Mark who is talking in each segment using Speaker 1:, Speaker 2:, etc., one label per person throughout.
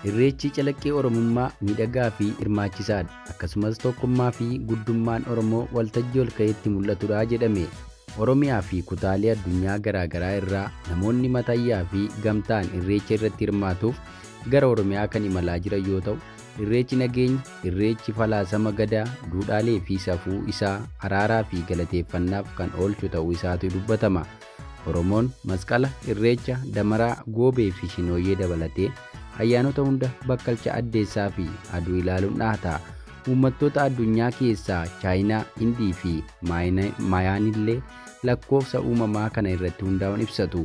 Speaker 1: Irreechi calaqqee Oromummaa miidhagaa fi hirmaachisaadha. Akkasumas tokkummaa fi guddummaan Oromoo waltajjii ol ka'eetti mul'atudha jedhame. Oromiyaa fi kutaalee addunyaa garaa garaa irraa namoonni matayyaa fi gamtaan irreecha irratti hirmaatuuf gara Oromiyaa kan imalaa jiran yoo ta'u, irreechi nageenya, irreechi falaasama gadaa, duudhaalee fi safuu isaa araaraa fi galateeffannaaf kan oolchu ta'uu isaatu dubbatama. Oromoon masqala, irreecha, damaraa, goobee fi shinooyyee dabalatee ayyaanota hunda bakkalcha addeessaa fi aduu ilaaluun dhahata. Uummattoota addunyaa keessaa Chaayinaa, Hindii fi Maayaanillee lakkoofsa uumamaa kana irratti hundaa'uun ibsatu.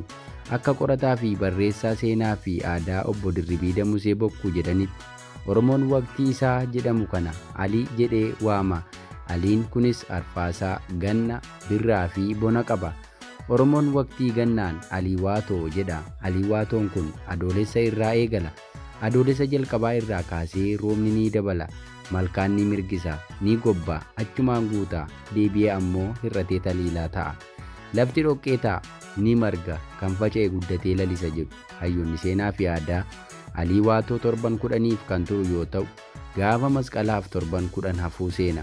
Speaker 1: Akka qorataa fi barreessaa seenaa fi aadaa obbo Dirribii Damusee Bokkuu jedhanitti Oromoon waqtii isaa jedhamu kana Alii jedhee waama. Aliin kunis arfaasaa, ganna, birraa fi bona qaba. Oromoon waqtii gannaan Alii Waatoo jedha. Alii Waatoon kun adoolessa irraa eegala. Adoolessa jalqabaa irraa kaasee roobni ni dabala. Malkaan ni mirgisa, ni gobba, achumaan guuta, deebi'ee ammoo hir'atee taliilaa ta'a. Lafti dhoqqee ta'a, ni marga, kan faca'e guddatee lalisa jedhu. Hayyoonni seenaa fi aadaa Alii Waatoo torban 10f kan turu yoo ta'u, gaafa masqalaaf torban 10 hafuu seena.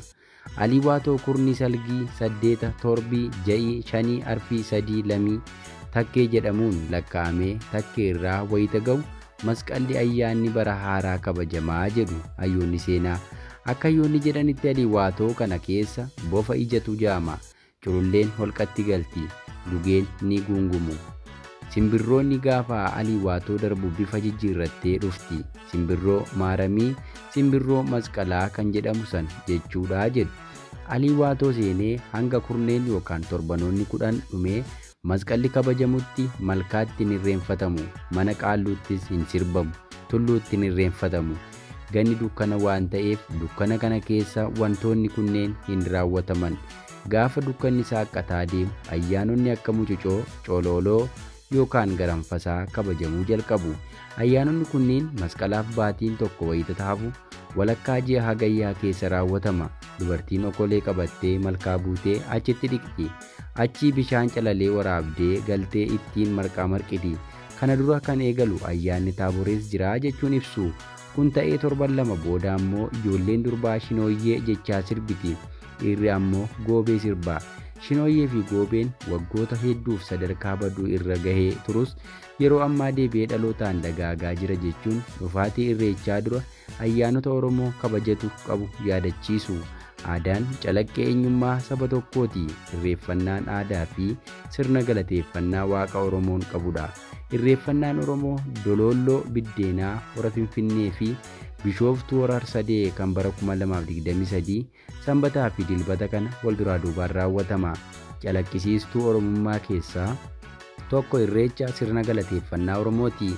Speaker 1: Alii Waatoo kurni salgii 8 torbii 6 5 arfii 3 2 takkee jedhamuun lakkaa'amee takkee irraa wayita ga'u masqalli ayyaanni bara haaraa kabajamaa jedhu hayyoonni seenaa. Akka hayyoonni jedhanitti Alii Waatoo kana keessa bofa ijatu jaama, cululleen holqatti galti, gugeen ni guungumu. Simbirroonni gaafa Alii Waatoo darbu bifa jijjiirrattee dhufti. Simbirroo maaramii, simbirroo masqalaa kan jedhamu san jechuudha jedhu. Alii Waatoo seenee hanga kurneen yookaan torbanoonni 10 dhumee masqalli kabajamutti malkaatti hin irreenfatamu, mana qaalluuttis hin sirbamu, tulluutti hin irreenfatamu. Ganni dukkana waan ta'eef dukkana kana keessa wantoonni kunneen hin raawwataman. Gaafa dukkanni saaqqataa deemu ayyaanonni akka mucucoo, colooloo yookaan garanfasaa kabajamuu jalqabu. Ayyaanonni kunneen masqalaaf baatiin tokko wayita hafu walakkaa ji'a hagayyaa keessa raawwatama. Dubartiin okolee qabattee malkaa buutee achitti dhiqxi. Achii bishaan calalee waraabdee galtee ittiin marqaa marqiti. Kana dura kan eegalu ayyaanni taaborees jira jechuun ibsu. Kun ta'ee torban 2 booda ammoo ijoolleen durbaa shinooyyee jechaa sirbiti. Dhiirri ammoo goobee sirba. Shinooyyee fi goobeen waggoota hedduuf sadarkaa baduu irra gahee turus yeroo ammaa deebi'ee dhalootaan dagaagaa jira jechuun dhufaatii irreechaa dura ayyaanota Oromoo kabajatu qabu yaadachiisu. Aadaan calaqqee eenyummaa saba tokkooti. Irreeffannaan aadaa fi sirna galateeffannaa waaqa Oromoon qabudha. Irreeffannaan Oromoo Doloolloo Biddeenaa hora Finfinnee fi Bishooftuu hora Harsadee kan bara 2023 Sanbataa fi Dilbata kana wal duraa duubaan raawwatama. Calaqqisiistuu Oromummaa keessaa tokko irreecha sirna galateeffannaa Oromooti.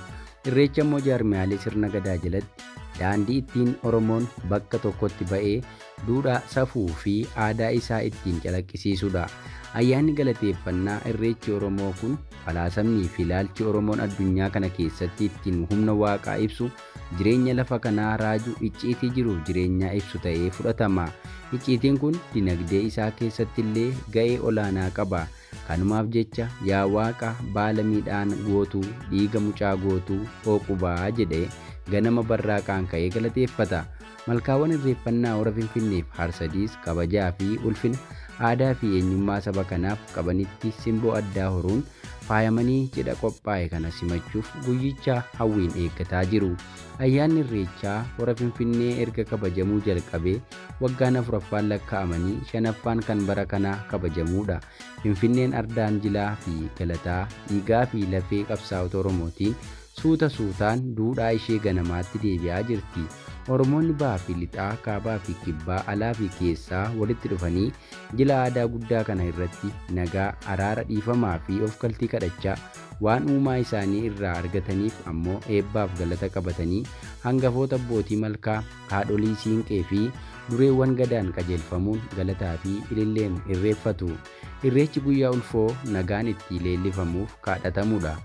Speaker 1: Irreecha immoo jaarmiyaalee sirna gadaa jalatti daandii ittiin Oromoon bakka tokkotti ba'ee duudhaa, safuu fi aadaa isaa ittiin calaqqisiisudha. Ayyaanni galateeffannaa irreechi Oromoo kun falaasamnii fi ilaalchi Oromoon addunyaa kana keessatti ittiin humna waaqaa ibsu, jireenya lafa kanaa raaju, icciitii jiruuf jireenyaa ibsu ta'ee fudhatama. Icciitiin kun dinagdee isaa keessatti illee ga'ee olaanaa qaba. Kanumaaf jecha yaa waaqa baala midhaan gootuu, dhiiga mucaa gootuu, hooqubaa jedhee ganama barraaqaan ka'ee galateeffata. Malkaawwan irreeffannaa hora Finfinneef Harsadiis kabajaa fi ulfina aadaa fi eenyummaa saba kanaaf qabanitti simboo addaa horuun faayamanii cidha qophaa'e kana simachuuf guyyicha hawwiin eeggataa jiru. Ayyaanni irreechaa hora Finfinnee erga kabajamuu jalqabee waggaan 4ffaan lakkaa'amanii 5ffaan kan bara kanaa kabajamuudha. Finfinneen ardaan jilaa fi galataa dhiigaa fi lafee qabsaa'ota Oromootiin suuta suutaan duudhaa ishee ganamaatti deebi'aa jirti. Oromoonni bahaa fi lixaa, kaabaa fi kibbaa, alaa fi keessaa walitti dhufanii jila aadaa guddaa kana irratti nagaa, araara, dhiifamaa fi of galtii kadhachaa waan uumaa isaanii irraa argataniif ammoo eebbaaf galata qabatanii hangafoota abbootii malkaa, haadholii siinqee fi dureewwan gadaan qajeelfamuun galataa fi ililleen irreeffatu. Irreechi guyyaa ulfoo nagaan itti leellifamuuf kadhatamudha.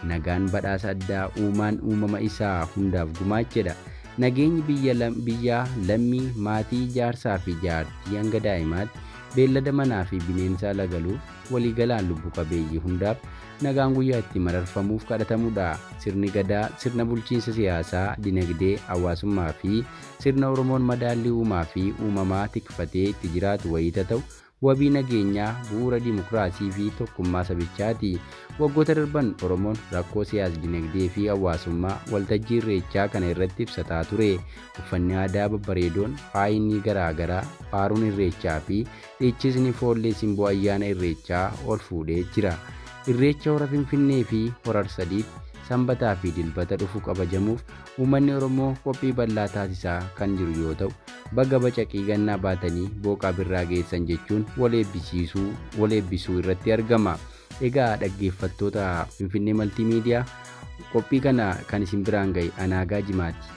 Speaker 1: Nagaan badhaasa addaa uumaan uumama isaa hundaaf gumaachedha. Nageenyi biyyaa lammii, maatii, jaarsaa fi jaartii hanga daa'imaatti beellada manaa fi bineensa ala galuuf, waliigalaan lubbu qabeeyyii hundaaf nagaan guyyaa itti mararfamuuf kadhatamudha. Sirni Gadaa sirna bulchiinsa siyaasaa, dinagdee, hawaasummaa fi sirna Oromoon madaallii uumaa fi uumamaa tikfatee itti jiraatu wayiita ta'u, wabii nageenyaa, bu'uura dimokiraasii fi tokkummaa sabichaati. Waggoota darban Oromoon rakkoo siyaas-dinagdee fi hawaasummaa waltajjii Irreechaa kana irratti ibsataa ture. Uffanni aadaa babbareedoon, faayinni garaa garaa, faaruun Irreechaa fi dhiichisni foollee simboo ayyaana Irreechaa ol fuudhee jira. Irreecha Hora Finfinnee fi Hora Arsadiitti Sanbataa fi Dilbata dhufu kabajamuuf uummanni Oromoo qophii bal'aa taasisaa kan jiru yoo ta'u, baga bacaqii gannaa baatanii booqaa birraa geessan jechuun wal eebbisiisuu wal eebbisuu irratti argama. Egaa dhaggeeffattoota Finfinnee Maltiimiidiyaa, qophii kana kan isin biraan ga'e Anaagaa Jimaati.